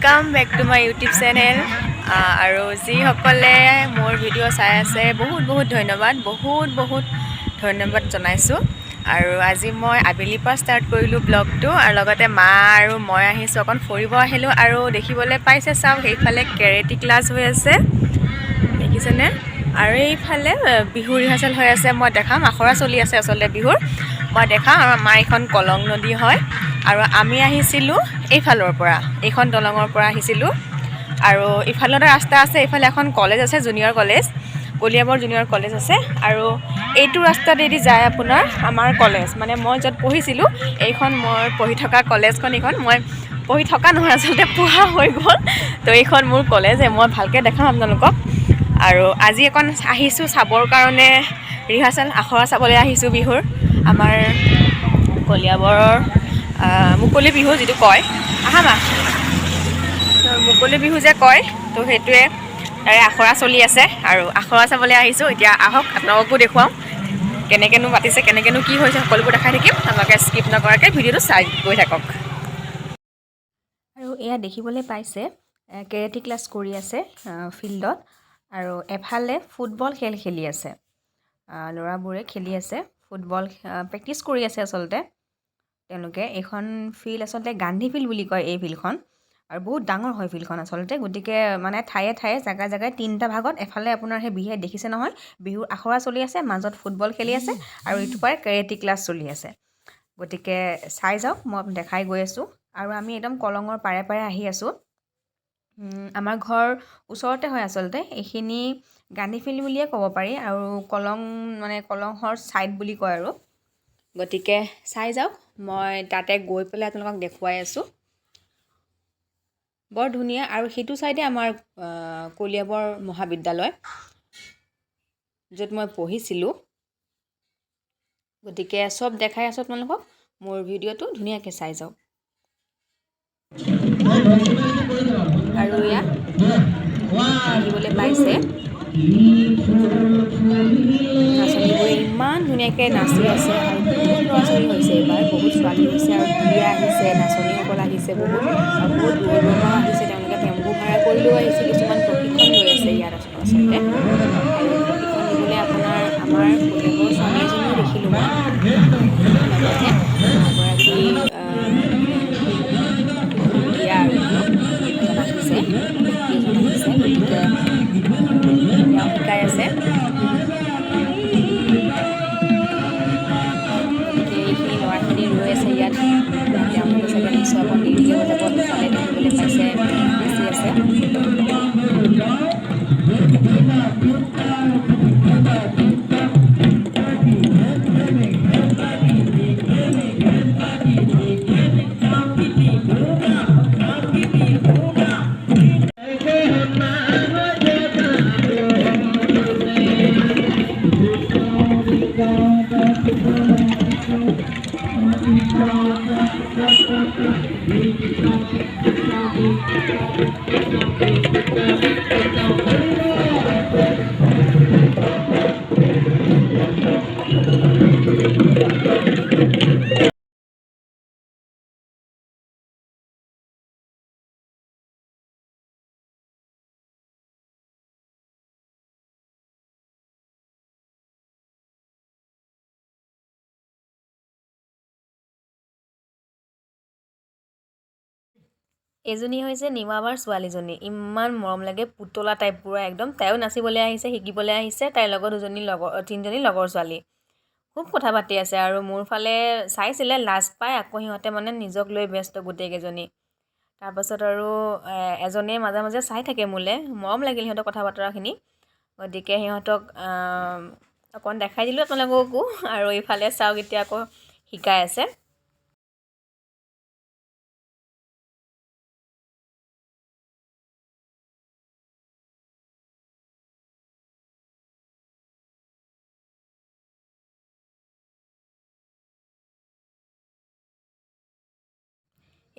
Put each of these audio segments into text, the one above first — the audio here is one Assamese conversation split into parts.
Welcome back to my YouTube channel. আৰু যিসকলে মোৰ ভিডিঅ' চাই আছে, বহুত বহুত ধন্যবাদ, বহুত বহুত ধন্যবাদ জনাইছোঁ। আৰু আজি মই আবেলিৰ পৰা ষ্টাৰ্ট কৰিলোঁ ব্লগটো আৰু লগতে মা আৰু মই আহিছোঁ, অকণ ফুৰিব আহিলোঁ। আৰু দেখিবলৈ পাইছে, চাওক, সেইফালে কেৰেটি ক্লাছ হৈ আছে, দেখিছেনে? আৰু এইফালে বিহু ৰিহাৰ্চেল হৈ আছে। মই দেখাম, আখৰা চলি আছে আচলতে বিহুৰ, মই দেখাম। আৰু আমাৰ এইখন কলং নদী হয় আৰু আমি আহিছিলোঁ এইফালৰ পৰা, এইখন দলঙৰ পৰা আহিছিলোঁ। আৰু ইফালে এটা ৰাস্তা আছে, এইফালে এখন কলেজ আছে, junior college, Kaliabor junior college আছে। আৰু এইটো ৰাস্তাতেদি যায় আপোনাৰ আমাৰ কলেজ, মানে মই য'ত পঢ়িছিলোঁ, এইখন মই পঢ়ি থকা কলেজখন। এইখন মই পঢ়ি থকা নহয়, আচলতে পঢ়া হৈ গ'ল। তো এইখন মোৰ কলেজে, মই ভালকৈ দেখাম আপোনালোকক। আৰু আজি অকণ আহিছোঁ চাবৰ কাৰণে, ৰিহাৰ্চেল আখৰা চাবলৈ আহিছোঁ বিহুৰ, আমাৰ কলিয়াবৰৰ মুকলি বিহু যিটো কয়। আহা মা। তো মুকলি বিহু যে কয়, তো সেইটোৱে, তাৰে আখৰা চলি আছে আৰু আখৰা চাবলৈ আহিছোঁ। এতিয়া আহক, আপোনালোককো দেখুৱাওঁ কেনেকৈনো পাতিছে, কেনেকৈনো কি হৈছে, সকলোবোৰ দেখাই থাকিম। আপোনালোকে স্কিপ নকৰাকৈ ভিডিঅ'টো চাই গৈ থাকক। আৰু এয়া দেখিবলৈ পাইছে, কেৰেটি ক্লাছ কৰি আছে ফিল্ডত আৰু এফালে ফুটবল খেল খেলি আছে, ল'ৰাবোৰে খেলি আছে ফুটবল, প্ৰেক্টিচ কৰি আছে আচলতে তেওঁলোকে। এইখন ফিল্ড আচলতে গান্ধী ফিল্ড বুলি কয় এই ফিল্ডখন আৰু বহুত ডাঙৰ হয় ফিল্ডখন আচলতে। গতিকে মানে ঠায়ে ঠায়ে, জেগাই জেগাই তিনিটা ভাগত, এফালে আপোনাৰ সেই বিহে দেখিছে নহয়, বিহুৰ আখৰা চলি আছে, মাজত ফুটবল খেলি আছে আৰু ইটো পাৰে কেৰেটি ক্লাছ চলি আছে। গতিকে চাই যাওক, মই দেখাই গৈ আছোঁ। আৰু আমি একদম কলঙৰ পাৰে পাৰে আহি আছোঁ। আমাৰ ঘৰ ওচৰতে হয় আচলতে। এইখিনি গান্ধী ফিল্ড বুলিয়ে ক'ব পাৰি আৰু কলং মানে কলঙৰ ছাইড বুলি কয় আৰু। গতিকে চাই যাওক, মই তাতে গৈ পেলাই আপোনালোকক দেখুৱাই আছোঁ। বৰ ধুনীয়া। আৰু সেইটো ছাইডে আমাৰ কলিয়াবৰ মহাবিদ্যালয়, য'ত মই পঢ়িছিলোঁ। গতিকে চব দেখাই আছোঁ আপোনালোকক, মোৰ ভিডিঅ'টো ধুনীয়াকৈ চাই যাওক। আৰু ইয়াত দেখিবলৈ পাইছে, নাচনীবোৰে ইমান ধুনীয়াকৈ নাচি আছে আৰু বহুত ল'ৰা ছোৱালী হৈছে এইবাৰ, বহুত ছোৱালী হৈছে আৰু ঢুলীয়া আহিছে, নাচনীসকল আহিছে বহুত আৰু বহুত দূৰৰ দূৰৰ পৰাও আহিছে। তেওঁলোকে টেম্পু ভাড়া কৰিলেও আহিছে, কিছুমান প্ৰশিক্ষণ লৈ আছে ইয়াত আচলতে। আৰু প্ৰশিক্ষণ দিবলৈ আপোনাৰ আমাৰ কলিয়াবৰ ছোৱালী এজনীও দেখিলোঁ মই, লগতে এগৰাকী প্ৰশিক্ষণ দিয়া আৰু এজন আহিছে, ব্যক্তি এজন আহিছে। গতিকে তেওঁ শিকাই আছে। গতিকে এইখিনি ল'ৰাখিনি ৰৈ আছে ইয়াত, তেওঁলোকে চাগে নিশ্চয় অকণ দেৰিকৈ যাব। সিফালে দেখিবলৈ পাইছে, নাচি আছে। এজনী হৈছে নিমাবাৰ ছোৱালীজনী, ইমান মৰম লাগে, পুতলা টাইপ পূৰা একদম। তাইও নাচিবলৈ আহিছে, শিকিবলৈ আহিছে। তাইৰ লগত দুজনী লগৰ, তিনিজনী লগৰ ছোৱালী খুব কথা পাতি আছে আৰু মোৰ ফালে চাইছিলে লাজ পাই। আকৌ সিহঁতে মানে নিজক লৈ ব্যস্ত গোটেইকেইজনী। তাৰপাছত আৰু এজনীয়ে মাজে মাজে চাই থাকে মোলৈ, মৰম লাগিল সিহঁতৰ কথা বতৰাখিনি। গতিকে সিহঁতক অকণ দেখাই দিলোঁ আপোনালোককো। আৰু ইফালে চাওক, এতিয়া আকৌ শিকাই আছে।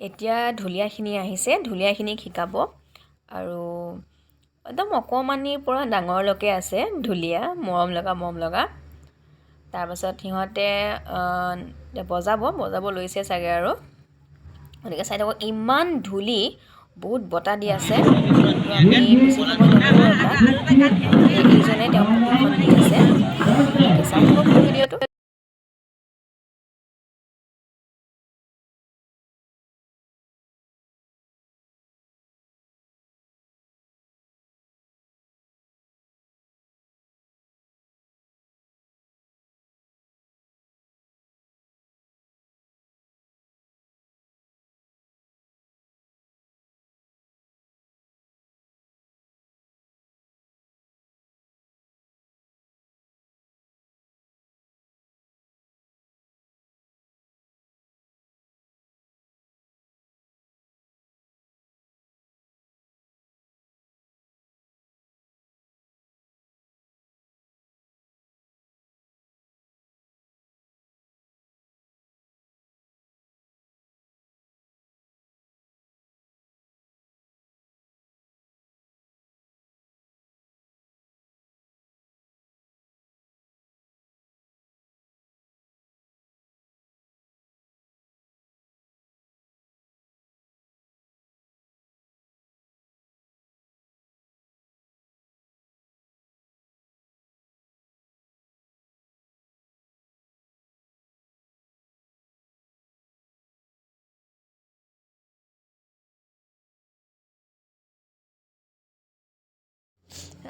এতিয়া ঢুলীয়াখিনি আহিছে, ঢুলীয়াখিনিক শিকাব। আৰু একদম অকণমানিৰ পৰা ডাঙৰলৈকে আছে ঢুলীয়া, মৰম লগা মৰম লগা। তাৰপাছত সিহঁতে বজাব, বজাব লৈছে চাগে আৰু। গতিকে চাই থাকক, ইমান ধূলি বহুত বতাহ দি আছে। তো আমি বেছি সময় নকৰোঁ আৰু তাত। এইজনে তেওঁক প্ৰশিক্ষণ দি আছে। গতিকে চাই থাকক মোৰ ভিডিঅ'টো।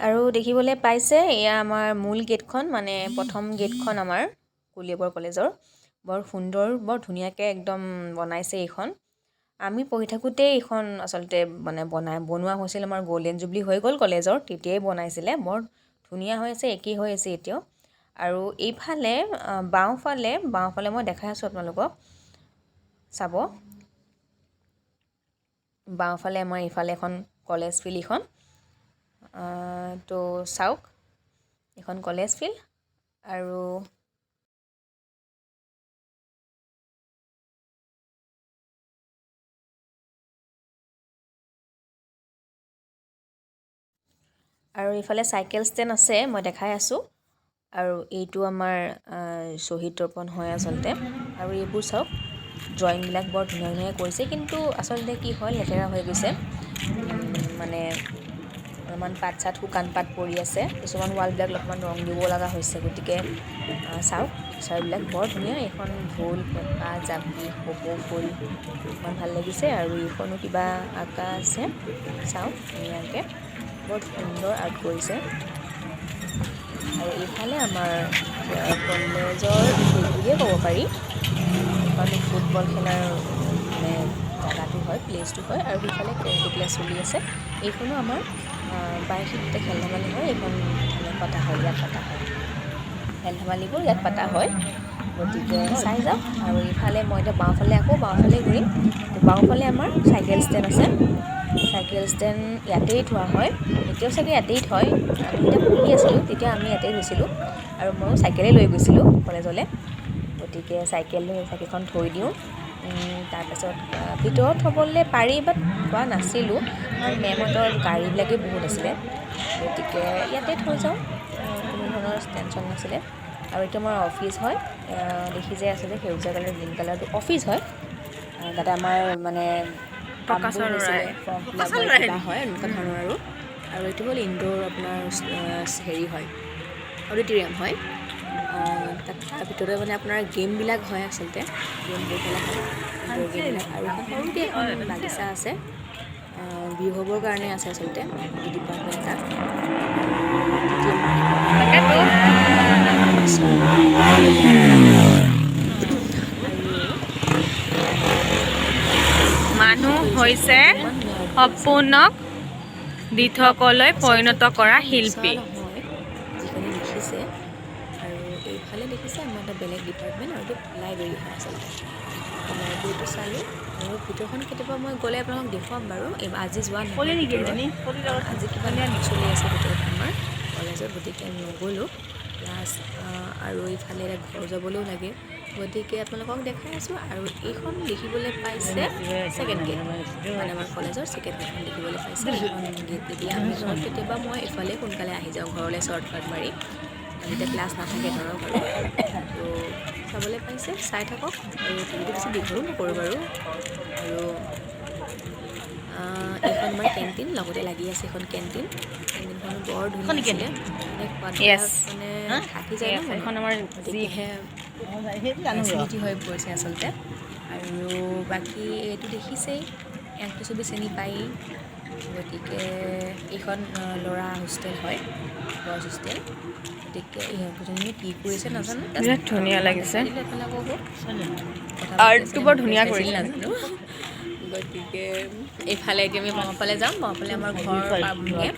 আৰু দেখিবলৈ পাইছে, এয়া আমাৰ মূল গেটখন, মানে প্ৰথম গেটখন আমাৰ কলিয়াবৰ কলেজৰ। বৰ সুন্দৰ, বৰ ধুনীয়াকৈ একদম বনাইছে এইখন। আমি পঢ়ি থাকোঁতেই এইখন আচলতে মানে বনোৱা হৈছিল। আমাৰ গ'ল্ডেন জুবলি হৈ গ'ল কলেজৰ, তেতিয়াই বনাইছিলে। বৰ ধুনীয়া হৈ আছে, একেই হৈ আছে এতিয়াও। আৰু এইফালে বাওঁফালে মই দেখাই আছোঁ আপোনালোকক, চাব। বাওঁফালে আমাৰ এইফালে এখন কলেজ ফিল্ড এইখন। তো চাওক, এইখন কলেজ ফিল্ড। আৰু এইফালে চাইকেল ষ্টেণ্ড আছে, মই দেখাই আছোঁ। আৰু এইটো আমাৰ শ্বহীদ তৰ্পণ হয় আচলতে। আৰু এইবোৰ চাওক, ড্ৰয়িংবিলাক বৰ ধুনীয়া ধুনীয়া কৰিছে, কিন্তু আচলতে কি হয়, লেতেৰা হৈ গৈছে। মানে অলপমান পাত চাত, শুকান পাত পৰি আছে। কিছুমান ৱালবিলাক অলপমান ৰং দিব লগা হৈছে। গতিকে চাওক, পিকচাৰবিলাক বৰ ধুনীয়া। এইখন ঢোল, পেঁপা, জাপি, কপৌ ফুল, ইমান ভাল লাগিছে। আৰু এইখনো কিবা আঁকা আছে, চাওক ধুনীয়াকৈ, বৰ সুন্দৰ আৰ্ট কৰিছে। আৰু এইফালে আমাৰ কলেজৰ ফিল্ড বুলিয়ে ক'ব পাৰি। এইখন ফুটবল খেলাৰ মানে জেগাটো হয়, প্লেচটো হয়। আৰু সিফালে কেৰাটে ক্লাছ চলি আছে। এইখনো আমাৰ বাৰ্ষিক যেতিয়া খেল ধেমালি হয়, এইখন মানে পতা হয়, ইয়াত পতা হয়। খেল ধেমালিবোৰ ইয়াত পতা হয়। গতিকে চাই যাওক। আৰু এইফালে মই এতিয়া বাওঁফালে, আকৌ বাওঁফালে ঘূৰিম। তো বাওঁফালে আমাৰ চাইকেল ষ্টেণ্ড আছে। চাইকেল ষ্টেণ্ড ইয়াতেই থোৱা হয়, এতিয়াও চাগে ইয়াতেই থয়। আমি যেতিয়া পঢ়ি আছিলোঁ তেতিয়া আমি ইয়াতেই গৈছিলোঁ, আৰু ময়ো চাইকেলেই লৈ গৈছিলোঁ কলেজলৈ। গতিকে চাইকেল লৈ চাইকেলখন থৈ দিওঁ। তাৰপাছত ভিতৰত থ'বলৈ পাৰি, বাট থোৱা নাছিলোঁ, কাৰণ মেমহঁতৰ গাড়ীবিলাকেই বহুত আছিলে। গতিকে ইয়াতে থৈ যাওঁ, কোনো ধৰণৰ টেনশ্যন নাছিলে। আৰু এইটো আমাৰ অফিচ হয়, দেখি যে আছে যে সেউজীয়া কালাৰ, গ্ৰীণ কালাৰটো অফিচ হয়। তাতে আমাৰ মানে কামবোৰ হৈছিলে, ফৰ্ম ফিল আপ হয়, কিবা হয়, এনেকুৱা ধৰণৰ। আৰু এইটো হ'ল ইনড'ৰ আপোনাৰ হেৰি হয়, অডিটৰিয়াম হয়। তাত তাৰ ভিতৰতে মানে আপোনাৰ গেমবিলাক হয়, আচলতে গেমবোৰ খেলা হয়, ইনড'ৰ গেমবিলাক। আৰু এখন সৰুকৈ এখন বাগিচা আছে, বিহবৰ কাৰণে আছে আচলতে ডিপাৰ্টমেণ্ট এটা। মানুহ হৈছে সপোনক দিঠকলৈ পৰিণত কৰা শিল্পী। নহয়, যিখিনি লিখিছে। আৰু এইফালে দেখিছে আমাৰ এটা বেলেগ ডিপাৰ্টমেণ্ট, আৰু এইটো লাইব্ৰেৰী হয় আচলতে। লাইব্ৰেৰীটো চালোঁ। আৰু ভিতৰখন কেতিয়াবা মই গ'লে আপোনালোকক দেখুৱাম বাৰু। আজি যোৱা নহয় ভিতৰত। আজি কিবা চলি আছে ভিতৰত আমাৰ কলেজত, গতিকে নগ'লোঁ। প্লাছ আৰু এইফালে এটা ঘৰ যাবলৈও লাগে, গতিকে আপোনালোকক দেখাই আছোঁ। আৰু এইখন দেখিবলৈ পাইছে ছেকেণ্ড গেট, মানে আমাৰ কলেজৰ ছেকেণ্ড গেটখন দেখিবলৈ পাইছে। এইখন গেট দি আমি ধৰক কেতিয়াবা মই এইফালে সোনকালে আহি যাওঁ ঘৰলৈ শ্বৰ্টকাট মাৰি, যেতিয়া ক্লাছ নাথাকে ধৰক। আৰু তো চাবলৈ পাইছে, চাই থাকক। আৰু ভিডিঅ'টো বেছি দীঘলো নকৰোঁ বাৰু। আৰু এইখন আমাৰ কেণ্টিন, লগতে লাগি আছে এখন কেণ্টিন। কেণ্টিনখনো বৰ ধুনীয়া আছিলে, মানে সোৱাদবিলাক মানে থাকি যায় ন Yes, মনত। এইখন আমাৰ গতিকেহে স্মৃতি হৈ পৰিছে আচলতে। আৰু বাকী এইটো দেখিছেই, ইয়াকতো চবেই চিনি পায়েই। গতিকে এইখন ল'ৰা হোষ্টেল হয়, বইজ হোষ্টেল। গতিকে ইহঁতকেইজনীয়ে কি কৰিছে নাজানো। বিৰাট ধুনীয়া লাগিছে। দিলে আপোনালোককো কথা পাতি আৰ্টটো আছিলে, বৰ মোকে ধুনীয়া চাইছিল, কৰিছে। নাজানো। গতিকে এইফালে এতিয়া আমি বাওঁফালে যাম। বাওঁফালে আমাৰ ঘৰ পামগৈ।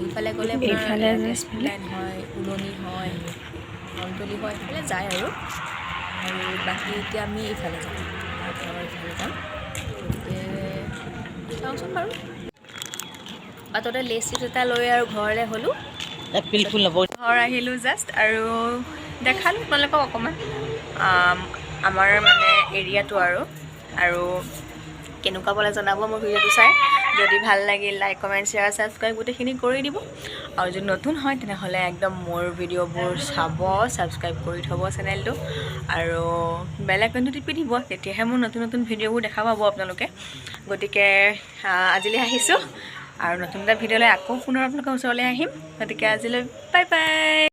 এইফালে গ'লে আপোনাৰ এইফালে যে তেজপুৰ লাইন হয়, উলনি হয়, ৰংতলি হয়, এইফালে যায় আৰু। আৰু বাকী এতিয়া আমি এইফালে যাম, আমাৰ ঘৰৰ এইফালে যাম। গতিকে চাওঁচোন বাৰু। বাটতে লেচ চিপছ এটা লৈ আৰু ঘৰলৈ হ'লোঁ। ঘৰ আহিলোঁ জাষ্ট আৰু দেখালোঁ তোমালোকক অকণমান আমাৰ মানে এৰিয়াটো আৰু। আৰু কেনেকুৱা পালে জনাব মোৰ ভিডিঅ'টো চাই। যদি ভাল লাগিল, লাইক, কমেণ্ট, শ্বেয়াৰ, ছাবস্ক্ৰাইব গোটেইখিনি কৰি দিব। আৰু যদি নতুন হয়, তেনেহ'লে একদম মোৰ ভিডিঅ'বোৰ চাব, ছাবস্ক্ৰাইব কৰি থ'ব চেনেলটো আৰু বেল আইকনটো টিপি দিব, তেতিয়াহে মোৰ নতুন নতুন ভিডিঅ'বোৰ দেখা পাব আপোনালোকে। গতিকে আজিলৈ আহিছোঁ আৰু নতুন এটা ভিডিঅ'লৈ আকৌ পুনৰ আপোনালোকৰ ওচৰলৈ আহিম। গতিকে আজিলৈ বাই বাই।